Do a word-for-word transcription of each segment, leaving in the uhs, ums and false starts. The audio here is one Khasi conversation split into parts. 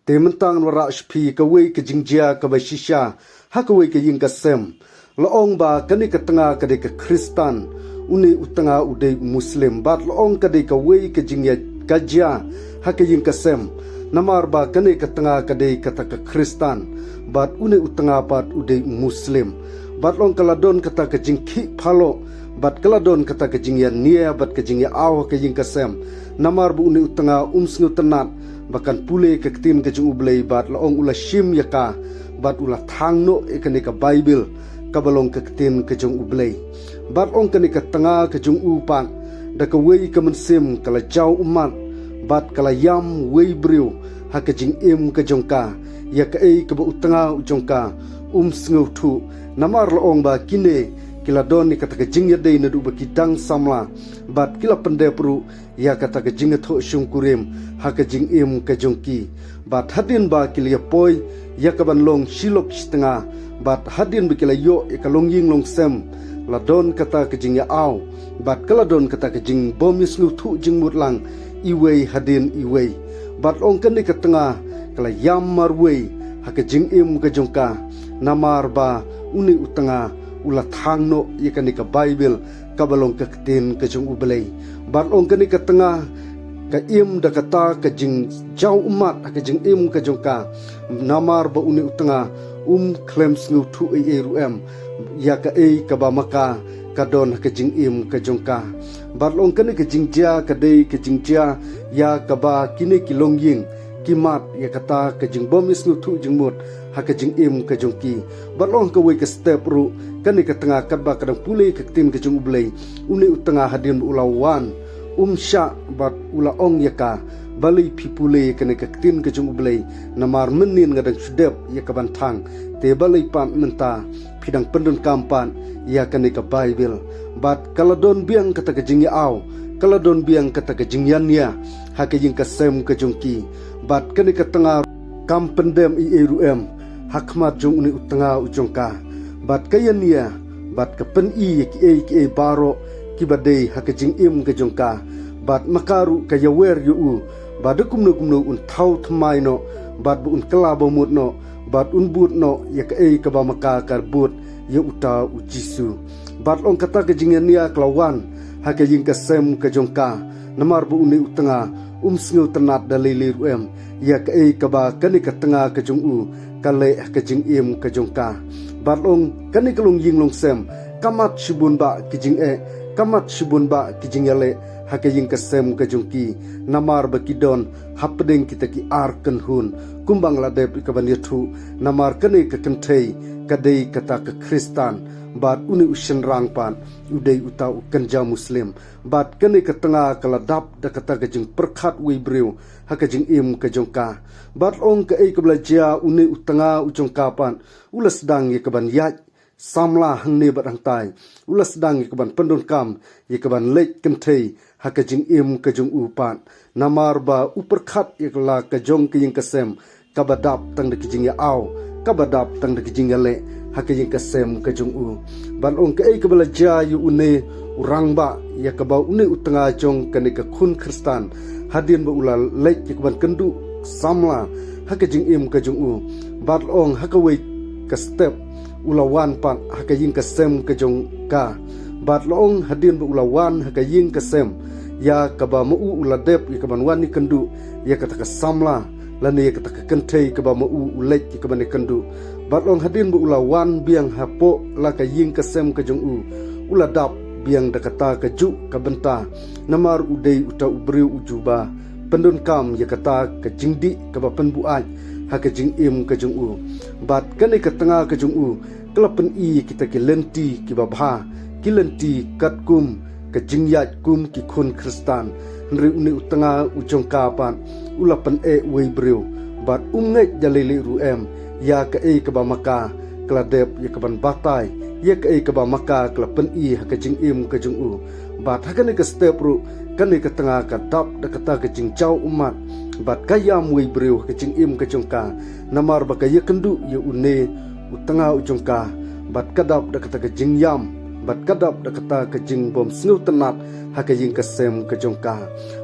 Te mynta ngan wallam sha phi kawei ka jingjia kaba shisha ha kawei ka ïing ka sem. La ong ba kane ka tnga ka dei ka Khristan, une u tnga u dei u Muslim, bad la ong ka dei kawei ka jingïa ka jia ha ka ïing ka sem. Namar ba kane ka tnga ka dei kata ka Khristan, bad une u tnga pat u dei u Muslim. Bad la ong ka la don kata ka jingkhih phaloh, bad ka la don kata ka jingïania bad ka jingïaaw ha ka ïing ka sem. Namar ba une u tnga um sngewtynnat ba kan pule ka ktien ka jong U Blei, bad la ong u la shim ïa ka, bad u la thang noh ïa kane ka Baibl kaba long ka ktien ka jong U Blei. Bad la ong kane ka tnga ka jong u pat da kawei ka mynsiem ka la jaw ummat, bad ka la ïam wei briew ha ka jingim ka jong ka ïa kaei kaba u tnga u jong ka um sngewthuh. Namar la ong ba kine ki la don ïa kata ka jingïadei naduh ba ki dang samla, bad ki la pyndep ruh ïa kata ka jingïathoh shongkurim ha ka jingim ka jong ki. Bad hadien ba ki la ïa poi ïa ka ban long shi lok shi tnga, bad hadien ba ki la ïoh ïa ka longïing longsem, la don kata ka jingïaaw, bad ka la don kata ka jingbym ïasngewthuh jingmut lang iwei hadien iwei. Bad la ong kane ka tnga ka la ïam marwei ha ka jingim ka jong ka, namar ba une u tnga u la thang noh ïa kane ka Baibl kaba long ka ktien ka jong U Blei. Bad la ong kane ka tnga ka im da kata ka jingjaw ummat ha ka jingim ka jong ka, namar ba une u tnga um khlem sngewthuh ei ei ruh em ïa kaei kaba ma ka ka don ha ka jingim ka jong ka. Bad la ong kane ka jingjia ka dei ka jingjia ïa kaba kine ki longïing ki mad ïa kata ka jingbym ïasngewthuh jingmut ha ka jingim ka jong ki. Bad la ong ha kawei ka step ruh, kane ka tnga katba ka dang pule ka ktien ka jong U Blei, une u tnga hadien ba u la wan, um shah bad u la ong ïa ka, balei phi pule kane ka ktien ka jong U Blei, namar mynnin nga dang shu dep ïa ka ban thang, te balei pat mynta phi dang pyndonkam pat ïa kane ka Baibl? Bad ka la don biang kata ka jingïaaw, ka la don biang kata ka jingïania ha ka ïing ka sem ka jong ki. Bad kane ka tnga kam pyndem ei ei ruh em ha khmat jong une u tnga u jong ka. Bad ka ïania, bad ka pyni ïa kiei kiei baroh kiba dei ha ka jingim ka jong ka. Bad ma ka ruh ka ïawer ïa u ba da kumno kumno un thaw thymmai noh, bad ba un kylla ba mut noh, bad un bud noh ïa kaei kaba ma ka ka bud ïa uta u Jisu. Bad la ong kata ka jingïania ka la wan ha ka ïing ka sem ka jong ka, namar ba une u tnga um sngewtynnat da lei lei ruh em ïa kaei kaba kane ka tnga ka jong u ka leh ha ka jingim ka jong ka. Bad la ong kane ka longïing longsem ka mad shibun bah ki jingeh, ka mad shibun bah ki jingïaleh ha ka ïing ka sem ka jong ki, namar ba ki don hapdeng kita ki ar kynhun, kumba nga la dep ïa ka ban ïathuh. Namar kane ka kynthei ka dei kata ka Khristan, bad une u shynrang pat u dei uta u kynja Muslim. Bad kane ka tnga ka la dap da kata ka jingpyrkhat wei briew ha ka jingim ka jong ka. Bad la ong kaei kaba la jia, une u tnga u jong ka pat u la sdang ïa ka ban ïaid samla hangne bad hangtai, u la sdang ïa ka ban pyndonkam ïa ka ban leit kynthei ha ka jingim ka jong u pat. Namar ba u pyrkhat ïa ka la ka jong ka ïing ka sem kaba dap tang da ka jingïaaw, kaba dap tang da ka jingïaleh ha ka ïing ka sem ka jong u. Bad la ong kaei kaba la jia ïa une u rangbah, ïa kaba une u tnga jong kane ka khun Khristan, hadien ba u la leit ïa ka ban kynduh samla ha ka jingim ka jong u. Bad la ong ha kawei ka step u la wan pat ha ka ïing ka sem ka jong ka. Bad la ong hadien ba u la wan ha ka ïing ka sem, ïa kaba ma u u la dep ïa ka ban wan ïakynduh ïa kata ka samla, lane ïa kata ka kynthei kaba ma u u leit ïa ka ban ïakynduh. Bad la ong hadien ba u la wan biang hapoh la ka ïing ka sem ka jong u, u la dap biang da kata kajuh ka bynta, namar u dei uta u briew u ju ba pyndonkam ïa kata ka jingdih kaba pynbuaid ha ka jingim ka jong u. Bad kane ka tnga ka jong u ka la pyni ïa kita ki lynti kiba bha, ki lynti katkum ka jingïaid kum ki khun Khristan. Hynrei une u tnga u jong ka pat u la pyneh wei briew, bad um ngeit da lei lei ruh em ïa kaei kaba ma ka ka la dep ïa ka ban batai, ïa kaei kaba ma ka ka la pyni ha ka jingim ka jong u. Bad ha kane ka step ruh, kane ka tnga ka dap da kata ka jingjaw ummat, bad ka ïam wei briew ha ka jingim ka jong ka, namar ba ka ïakynduh ïa une u tnga u jong ka. Bad ka dap da kata ka jingïam bad ka dap da kata ka jingbym sngewtynnat ha ka ïing ka sem ka jong ka.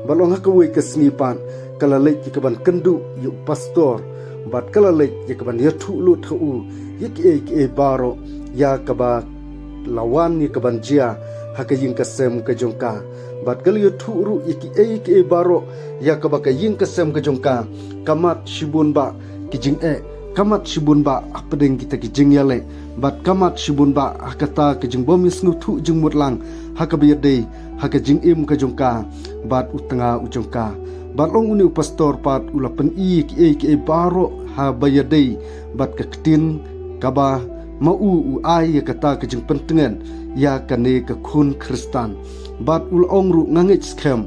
Bad long ha kawei ka sngi pat ka la leit ïa ka ban kynduh ïa u pastor, bad ka la leit ïa ka ban ïathuh lut ha u ïa kiei kiei baroh ïa kaba la wan ïa ka ban jia ha ka ïing ka sem ka jong ka. Bad ka la ïathuh ruh ïa kiei kiei baroh ïa kaba ka ïing ka sem ka jong ka ka mad shibun bah ki jingeh, ka mad shibun bah hapdeng kita ki jingïaleh, bad ka mad shibun bah ha kata ka jingbym ïasngewthuh jingmut lang ha kaba ïadei ha ka jingim ka jong ka bad u tnga u jong ka. Bad long une u pastor pat u la pyni kiei kiei baroh ha ba ïadei bad ka ktien kaba ma u u ai ïa kata ka jingpyntngen ïa kane ka khun Khristan. Bad u la ong ruh, nga ngeit skhem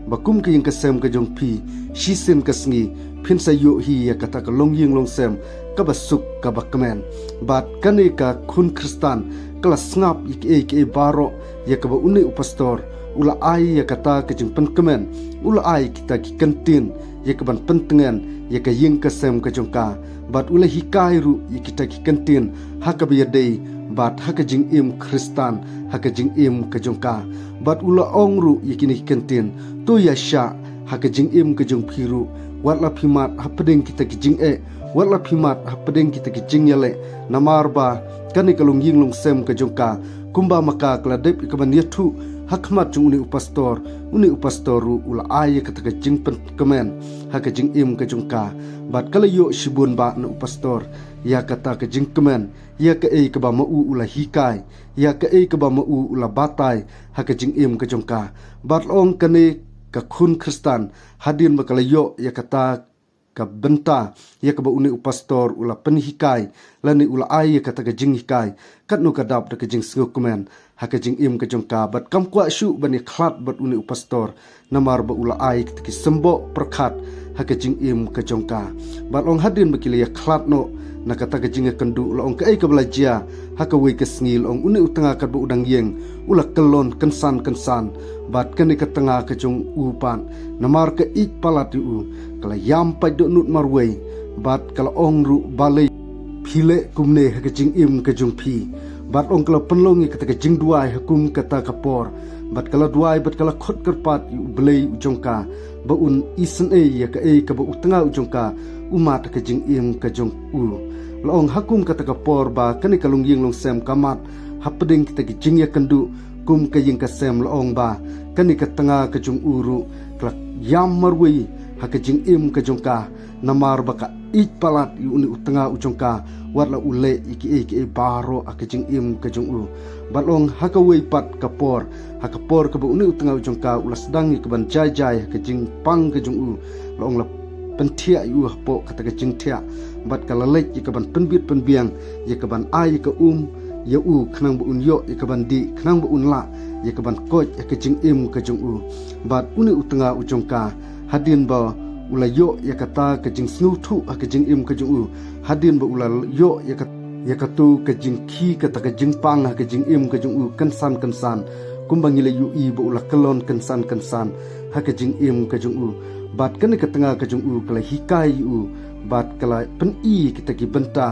ba kum ka ïing ka sem ka jong phi, shisien ka sngi phin sa ïoh hi ïa kata ka longïing longsem kaba suk kaba kmen. Bad kane ka khun Khristan ka la sngap ïa kiei kiei baroh ïa kaba une u pastor u la ai ïa kata ka jingpynkmen, u la ai kita ki kyntien ïa ka ban pyntngen ïa ka ïing ka sem ka jong ka. Bad u la hikai ruh ïa kita ki kyntien ha kaba ïadei bad ha ka jingim Khristan ha ka jingim ka jong ka. Bad u la ong ruh ïa kine ki kyntien, to ïa shah ha ka jingim ka jong phi ruh, wat la phi mad hapdeng kita ki jingeh, wat la phi mad hapdeng kita ki jingïaleh, namar ba kane ka longïing longsem ka jong ka, kumba ma ka ka la dep ïa ka ban ïathuh ha khmat jong une u pastor, une u pastor ruh u la ai ïa kata ka jingpynkmen ha ka jingim ka jong ka. Bad ka la ïoh shibun bah na u pastor ïa kata ka jingkmen ïa kaei kaba ma u u la hikai, ïa kaei kaba ma u u la batai ha ka jingim ka jong ka. Bad long kane ka khun Khristan, hadien ba ka la ïoh ïa kata ka bynta ïa kaba une u pastor u la pynhikai lane u la ai ïa kata ka jinghikai, katno ka dap da ka jingsngewkmen ha ka jingim ka jong ka. Bad kam kwah shuh ban ïa khlad bad une u pastor, namar ba u la ai kita ki symboh pyrkhat ha ka jingim ka jong ka. Bad long hadien ba ki la ïa khlad noh na kata ka jingïakynduh, long kaei kaba la jia ha kawei ka sngi, long une u tnga katba u dang ïeng u la kyllon kynsan kynsan bad kane ka tnga ka jong u pat, namar ka ïeit palat ïa u, ka la ïam pait dohnud marwei bad ka la ong ruh, balei phi leh kumne ha ka jingim ka jong phi? Bad long ka la pynlong ïa kata ka jingduwai ha kum kata ka por, bad ka la duwai bad ka la khot kyrpad ïa u Blei u jong ka ba un isynei ïa kaei kaba u tnga u jong ka u mad ha ka jingim ka jong u. Long ha kum kata ka por ba kane ka longïing longsem ka mad hapdeng kita ki jingïakynduh kum ka ïing ka sem, long ba kane ka tnga ka jong u ruh ka la ïam marwei ha ka jingim ka jong ka, namar ba ka ïeit palat ïa une u tnga u jong ka wat la u leh ïa kiei kiei baroh ha ka jingim ka jong u. Bad long ha kawei pat ka por, ha ka por kaba une u tnga u jong ka u la sdang ïa ka ban jai jai ha ka jingpang ka jong u, long la pynthiah ïa u hapoh kata ka jingthiah, bad ka la leit ïa ka ban pynbit pynbiang ïa ka ban ai ïa ka um ïa u khnang ba un ïoh ïa ka ban dih, khnang ba un lah ïa ka ban koit ha ka jingim ka jong u. Bad une u tnga u jong ka, hadien ba u la ïoh ïa kata ka jingsngewthuh ha ka jingim ka jong u, hadien ba u la ïoh ïa ka, ïa katu ka jingkhih kata ka jingpang ha ka jingim ka jong u kynsan kynsan, kumba ngi la ïohi ba u la kyllon kynsan kynsan ha ka jingim ka jong u. Bad kane ka tnga ka jong u ka la hikai ïa u bad ka la pyni kita ki bynta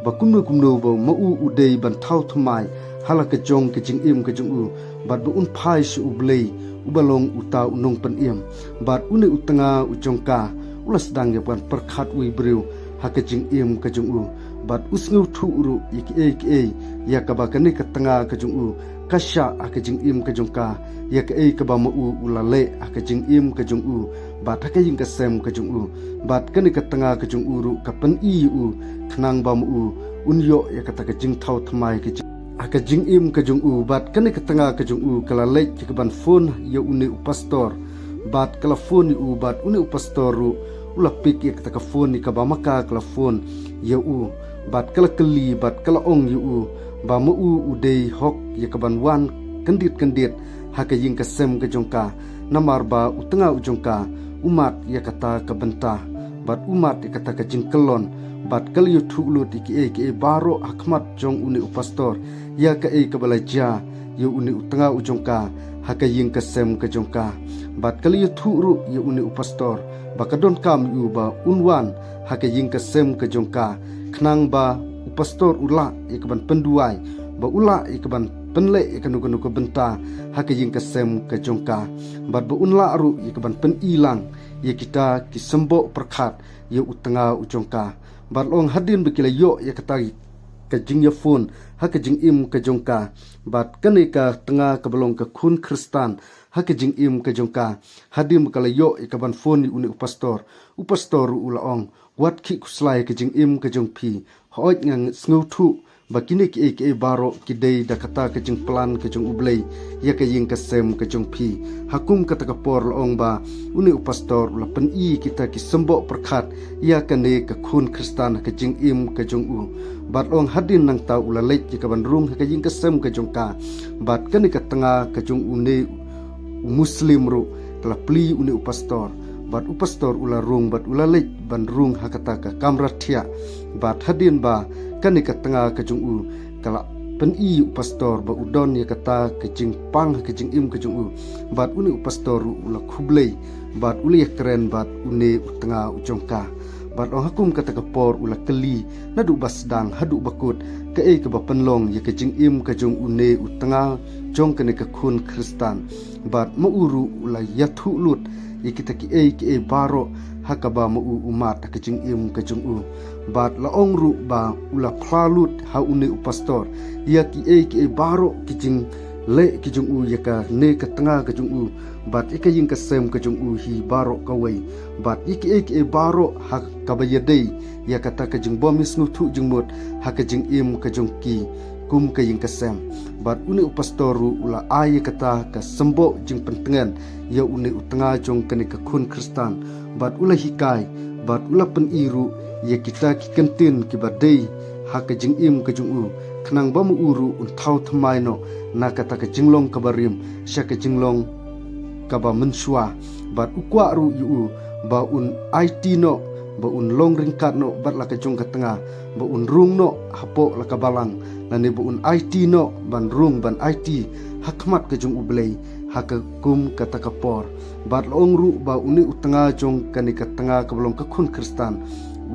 ba kumno kumno ba ma u u dei ban thaw thymmai ha la ka jong ka jingim ka jong u, bad ba un phai sha u Blei uba long uta u nongpynim. Bad une u tnga u jong ka u la sdang ïa ban pyrkhat uwei u briew ha ka jingim ka jong u, bad u sngewthuh ruh ïa kiei kiei ïa kaba kane ka tnga ka jong u ka shah ha ka jingim ka jong ka, ïa kaei kaba ma u u la leh ha ka jingim ka jong u bad ha ka ïing ka sem ka jong u. Bad kane ka tnga ka jong u ruh ka pyni ïa u khnang ba ma u un ïoh ïa kata ka jingthaw thymmai ka jing, ha ka jingim ka jong u. Bad kane ka tnga ka jong u ka la leit ïa ka ban phone ïa une u pastor, bad ka la phone ïa u, bad une u pastor ruh u la pick ïa kata ka phone ïa kaba ma ka ka la phone ïa u, bad ka la kylli bad ka la ong ïa u ba ma u u dei hok ïa ka ban wan kyndit kyndit ha ka ïing ka sem ka jong ka, namar ba u tnga u jong ka u mad ïa kata ka bynta bad u mad ïa kata ka jingkyllon. Bad ka la ïathuh lut ïa kiei kiei baroh ha khmat jong une u pastor ïa kaei kaba la jia ïa une u tnga u jong ka ha ka ïing ka sem ka jong ka. Bad ka la ïathuh ruh ïa une u pastor ba ka donkam ïa u ba un wan ha ka ïing ka sem ka jong ka, khnang ba u pastor u lah ïa ka ban pynduwai, ba u lah ïa ka ban pynleh ïa kano kano ka bynta ha ka ïing ka sem ka jong ka. Bad ba un lah ruh ïa ka ban pyni lang ïa kita ki symboh pyrkhat ïa u tnga u jong ka. Bad long hadien ba ki la ïoh ïa kata ka jingïaphone ha ka jingim ka jong ka. Bad kane ka tnga kaba long ka khun Khristan ha ka jingim ka jong ka. Hadien ba ka la ïoh ïa ka ban phone ïa une u pastor, u pastor ruh u la ong, wat khih khuslai ka jingim ka jong phi. Hooid nga sngewthuh ba kine kiei kiei baroh ki dei da kata ka jingplan ka jong U Blei ïa ka ïing ka sem ka jong phi. Ha kum kata ka por la ong ba une u pastor u la pyni kita ki symboh pyrkhat ïa kane ka khun Khristan ha ka jingim ka jong u. Bad long hadien nangta u la leit ïa ka ban rung ha ka ïing ka sem ka jong ka. Bad kane ka tnga ka jong une u Muslim ruh ka la plie une u pastor. Bad u pastor u la rung bad u la leit ban rung ha kata ka kamra thiah. Bad hadien ba kane ka tnga ka jong u ka la pyni u pastor ba u don ïa kata ka jingpang ha ka jingim ka jong u. Bad une u pastor ruh u la khublei bad u la ïakren bad une u tnga u jong ka. Bad long ha kum kata ka por u la kylli naduh ba sdang haduh ba kut kaei kaba pynlong ïa ka jingim ka jong une u tnga jong kane ka khun Khristan. Bad ma u ruh u la ïathuh lut ïa kita kiei kiei baroh ha kaba ma u u mad ha ka jingim ka jong u. Bad la ong ruh ba u la phla lut ha une u pastor ïa kiei kiei baroh ki jingleh ki jong u ïa kane ka tnga ka jong u. Bad ïa ka ïing ka sem ka jong u hi baroh kawei. Bad ïa kiei kiei baroh ha kaba ïadei ïa kata ka jingbym ïasngewthuh jingmut ha ka jingim ka jong ki kum ka ïing ka sem. Bad une u pastor ruh u la ai ïa kata ka symboh jingpyntngen ïa une u tnga jong kane ka khun Khristan. Bad u la hikai bad u la pyni ruh ïa kita ki kyntien kiba dei ha ka jingim ka jong u, khnang ba ma u ruh un thaw thymmai noh na kata ka jinglong kaba rim sha ka jinglong kaba mynshuwa. Bad u kwah ruh ïa u ba un aiti noh, ba un long ryngkat noh bad la ka jong ka tnga, ba un rung noh hapoh la ka balang, lane ba un aiti noh ban rung ban aiti ha khmat ka jong U Blei ha ka kum kata ka por. Bad la ong ruh ba une u tnga jong kane ka tnga kaba long ka khun Khristan,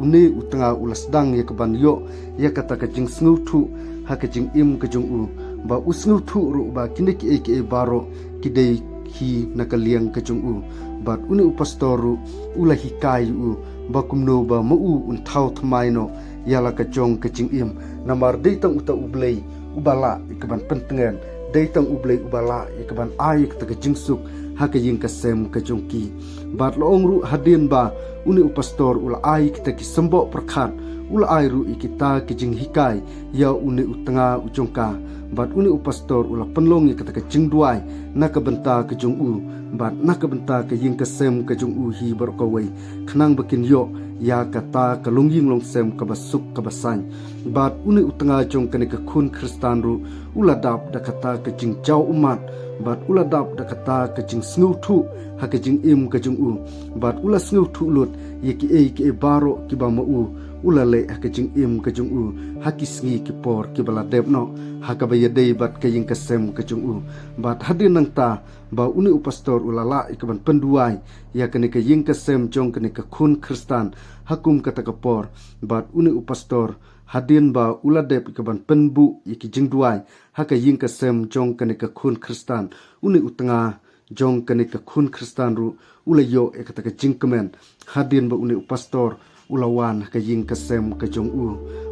une u tnga u la sdang ïa ka ban ïoh ïa kata ka jingsngewthuh ha ka jingim ka jong u, ba u sngewthuh ruh ba kine kiei kiei baroh ki dei hi na ka liang ka jong u. Bad une u pastor ruh u la hikai ïa u ba kumno ba ma u un thaw thymmai noh ïa la ka jong ka jingim. Namar dei tang uta U Blei uba lah ïa ka ban pyntngen, dei tang U Blei uba lah ïa ka ban ai ïa kata ka jingsuk ha ka ïing ka sem ka jong ki. Bad la ong ruh hadien ba une u pastor u la ai kita ki symboh pyrkhat, u la ai ruh ïa kita ki jinghikai ïa une u tnga u jong ka. Bad une u pastor u la pynlong ïa kata ka jingduwai na ka bynta ka jong u bad na ka bynta ka ïing ka sem ka jong u hi baroh kawei, khnang ba kin ïoh ïa kata ka longïing longsem kaba suk kaba saiñ. Bad une u tnga jong kane ka khun Khristan ruh u la dap da kata ka jingjaw ummat bad u la dap da kata ka jingsngewthuh ha ka jingim ka jong u. Bad u la sngewthuh lut ïa kiei kiei baroh kiba ma u u la leh ha ka jingim ka jong u ha ki sngi ki por kiba la dep noh ha kaba ïadei bad ka ïing ka sem ka jong u. Bad hadien nangta ba une u pastor u la lah ïa ka ban pynduwai ïa kane ka ïing ka sem jong kane ka khun Khristan ha kum kata ka por. Bad une u pastor hadien ba u la dep ïa ka ban pynbuh ïa ki jingduwai ha ka ïing ka sem jong kane ka khun Khristan, une u tnga jong kane ka khun Khristan ruh u la ïoh ïa kata ka jingkmen hadien ba une u pastor u la wan ha ka ïing ka sem ka jong u.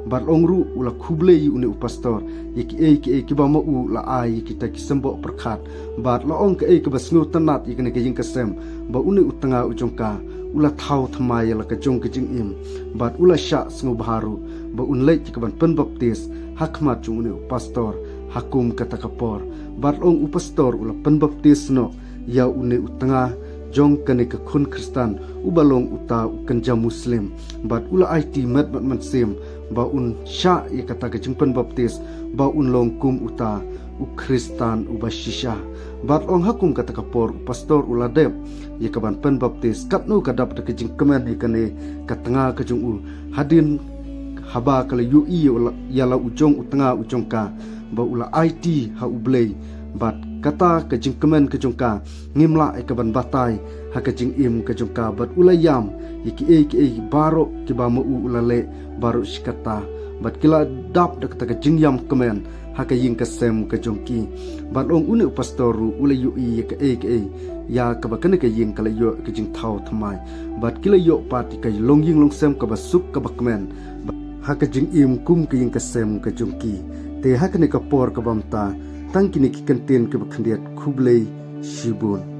Bad la ong ruh u la khublei ïa une u pastor ïa kiei kiei kiba ma u la ai ïa kita ki symboh pyrkhat. Bad la ong kaei kaba sngewtynnat ïa kane ka ïing ka sem ba une u tnga u jong ka u la thaw thymmai ïa la ka jong ka jingim. Bad u la shah sngewbha ruh ba un leit ïa ka ban pynbaptis ha khmat jong une u pastor ha kum kata ka por. Bad la ong u pastor u la pynbaptis noh ïa une u tnga jong kane ka khun Khristan uba long uta u kynja Muslim. Bad u la aiti met bad mynsiem ba un shah ïa kata ka jingpynbaptis ba un long kum uta u Khristan uba shisha. Bad la ong ha kum kata ka por u pastor u la dep ïa ka ban pynbaptis katno ka dap da ka jingkmen ïa kane ka tnga ka jong u. Hadien haba ka la ïohi ïa la u jong u tnga u jong ka ba u la aiti ha U Blei bad kata ka jingkmen ka jong ka, ngim lah ïa ka ban batai ha ka jingim ka jong ka, bad u la ïam ïa kiei kiei baroh kiba ma u u la leh baroh shi katta, bad ki la dap da kata ka jingïam kmen ha ka ïing ka sem ka jong ki. Bad ong une u pastor ruh u la ïohi ïa kaei kaei ïa kaba kane ka ïing ka la ïoh ka jingthaw thymmai, bad ki la ïoh pat ïa ka longïing longsem kaba suk kaba kmen ha ka jingim kum ka ïing ka sem ka jong ki. Te ha kane ka por kaba mynta, tang kine ki kyntien kiba khyndiat, khublei shibun.